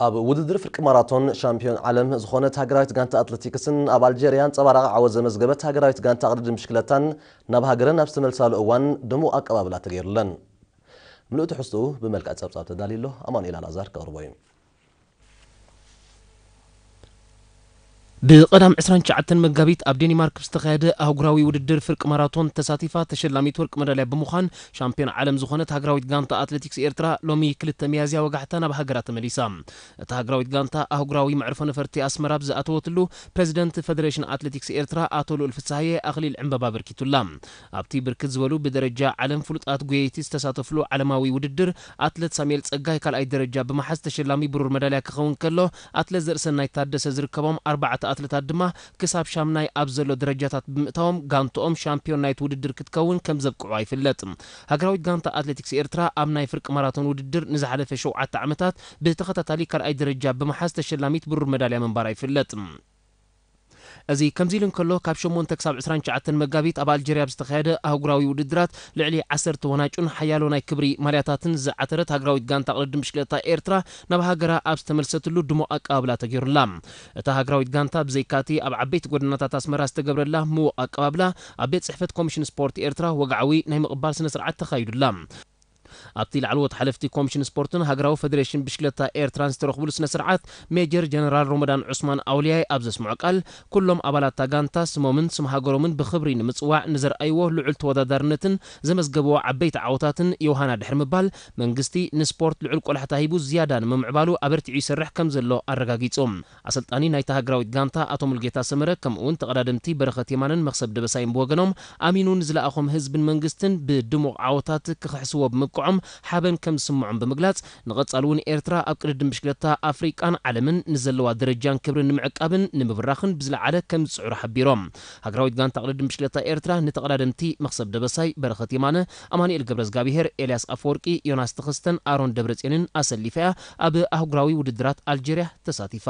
ኣብ ውድድር ፍርቂ ማራቶን ሻምፒዮን ዓለም ዝኾነት ሃገራዊት ጋንታ ኣትሌቲክስን ኣብ ኣልጀርያ ኣንጸባራቒ ዓወት ዘመዝገበት ሃገራዊት ጋንታ ቅድድም ብሽክለታን ናብ ሃገረን ኣብ ዝተመልሳሉ እዋን ድሙቕ ኣቀባብላ ተገይሩለን። ምሉእ ትሕዝትኡ ብመልክዕ ጸብጻብ ተዳልዩ ኣሎ። ኣማኑኤል ኣልኣዛር ከቕርቦ እዩ። ብቐዳም ዕስራን ትሽዓተን መጋቢት ኣብ ዴኒማርክ ዝተኻየደ ኣህጉራዊ ውድድር ፍርቂ ማራቶን ተሳቲፋ ተሸላሚት ወርቂ መዳልያ ብምዃን ሻምፒዮን ዓለም ዝኾነት ሃገራዊት ጋንታ ኣትሌቲክስ ኤርትራ ሎሚ ክልተ ሚያዝያ ወጋሕታ ናብ ሃገራ ተመሊሳ። እታ ሃገራዊት ጋንታ ኣህጉራዊ መዕርፎ ነፈርቲ ኣስመራ ብዝኣተወትሉ ፕሬዚደንት ፌደሬሽን ኣትሌቲክስ ኤርትራ ኣቶ ልኡል ፍስሃየ ኣኽሊል ዕምበባ ኣበርኪቱላ። ኣብቲ ብርክት ዝበሉ ብደረጃ ዓለም ፍሉጣት ጎየይቲ ዝተሳተፍሉ ዓለማዊ ውድድር ኣትሌት ሳሙኤል ጸጋይ ካልኣይ ደረጃ ብምሓዝ ተሸላሚ ብሩር መዳልያ ክኸውን ከሎ፣ ኣትሌት ዘርእሰናይ ታደሰ ዝርከቦም ኣርባዕተ ኣትሌታት ድማ ክሳብ ሻምናይ ኣብ ዘሎ ደረጃታት ብምእታዎም ጋንትኦም ሻምፒዮን ናይቲ ውድድር ክትከውን ከም ዘብቅዑ ይፍለጥ። ሃገራዊት ጋንታ ኣትሌቲክስ ኤርትራ ኣብ ናይ ፍርቂ ማራቶን ውድድር ንዝሓለፈ ሸውዓተ ዓመታት ብተኸታታሊ ካልኣይ ደረጃ ብምሓዝ ተሸላሚት ብሩር መዳልያ ምንባራ ይፍለጥ። እዚ ከምዚ ኢሉ እንከሎ፣ ካብ ሸሞንተ ክሳብ ዕስራን ትሽዓተን መጋቢት ኣብ ኣልጀርያ ኣብ ዝተኻየደ ኣህጉራዊ ውድድራት ልዕሊ ዓሰርተ ወናጩን ሓያሎ ናይ ክብሪ ማልያታትን ዝዓተረት ሃገራዊት ጋንታ ቅድድም ብሽክለታ ኤርትራ ናብ ሃገራ ኣብ ዝተመልሰትሉ ድሙቕ ኣቀባብላ ተገይሩላ። እታ ሃገራዊት ጋንታ ብዘይካቲ ኣብ ዓበይቲ ጎደናታት ኣስመራ ዝተገብረላ ምዉቕ ኣቀባብላ፣ ኣብ ቤት ጽሕፈት ኮሚሽን ስፖርት ኤርትራ ወግዓዊ ናይ ምቕባል ስነ ስርዓት ተኻይዱላ። ኣብቲ ላዕለዎት ሓለፍቲ ኮሚሽን ስፖርትን ሃገራዊ ፌደሬሽን ብሽክለታ ኤርትራን ዝተረኽብሉ ስነ ስርዓት፣ ሜጀር ጀነራል ሮመዳን ዑስማን ኣውልያይ ኣብ ዘስምዖ ቃል፣ ኩሎም ኣባላት እታ ጋንታ ስሞምን ስም ሃገሮምን ብኽብሪ ንምጽዋዕ ንዘርኣይዎ ልዑል ተወዳዳርነትን ዘመዝገብዎ ዓበይቲ ዓወታትን ዮሃና ድሕሪ ምባል፣ መንግስቲ ንስፖርት ልዑል ቆላሕታ ሂቡ ዝያዳ ንምምዕባሉ ኣበርቲዑ ይሰርሕ ከም ዘሎ ኣረጋጊጹ። ኣሰልጣኒ ናይታ ሃገራዊት ጋንታ ኣቶ ሙልጌታ ሰመረ፣ ከምኡ'ውን ተቐዳደምቲ በረኸት የማነን መኽሰብ ደበሳይን ብወገኖም፣ ኣሚኑ ንዝለኣኾም ህዝብን መንግስትን ብድሙቕ ዓወታት ክኽሕስዎ ብምብቅዖም ሓበን ከም ዝስምዖም ብምግላጽ፣ ንቐጻሊ እውን ኤርትራ ኣብ ቅድድም ብሽክለታ ኣፍሪቃን ዓለምን ንዘለዋ ደረጃን ክብርን ንምዕቃብን ንምብራኽን ብዝለዓለ ከም ዝጽዕሩ ሓቢሮም። ሃገራዊት ጋንታ ቅድድም ብሽክለታ ኤርትራ ንተቐዳደምቲ መኽሰብ ደበሳይ፣ በረኸት የማነ፣ ኣማኑኤል ገብረዝጋብሄር፣ ኤልያስ ኣፈወርቂ፣ ዮናስ ተኸስተን ኣሮን ደብረጽዮንን ኣሰሊፋ እያ ኣብ ኣህጉራዊ ውድድራት ኣልጀርያ ተሳቲፋ።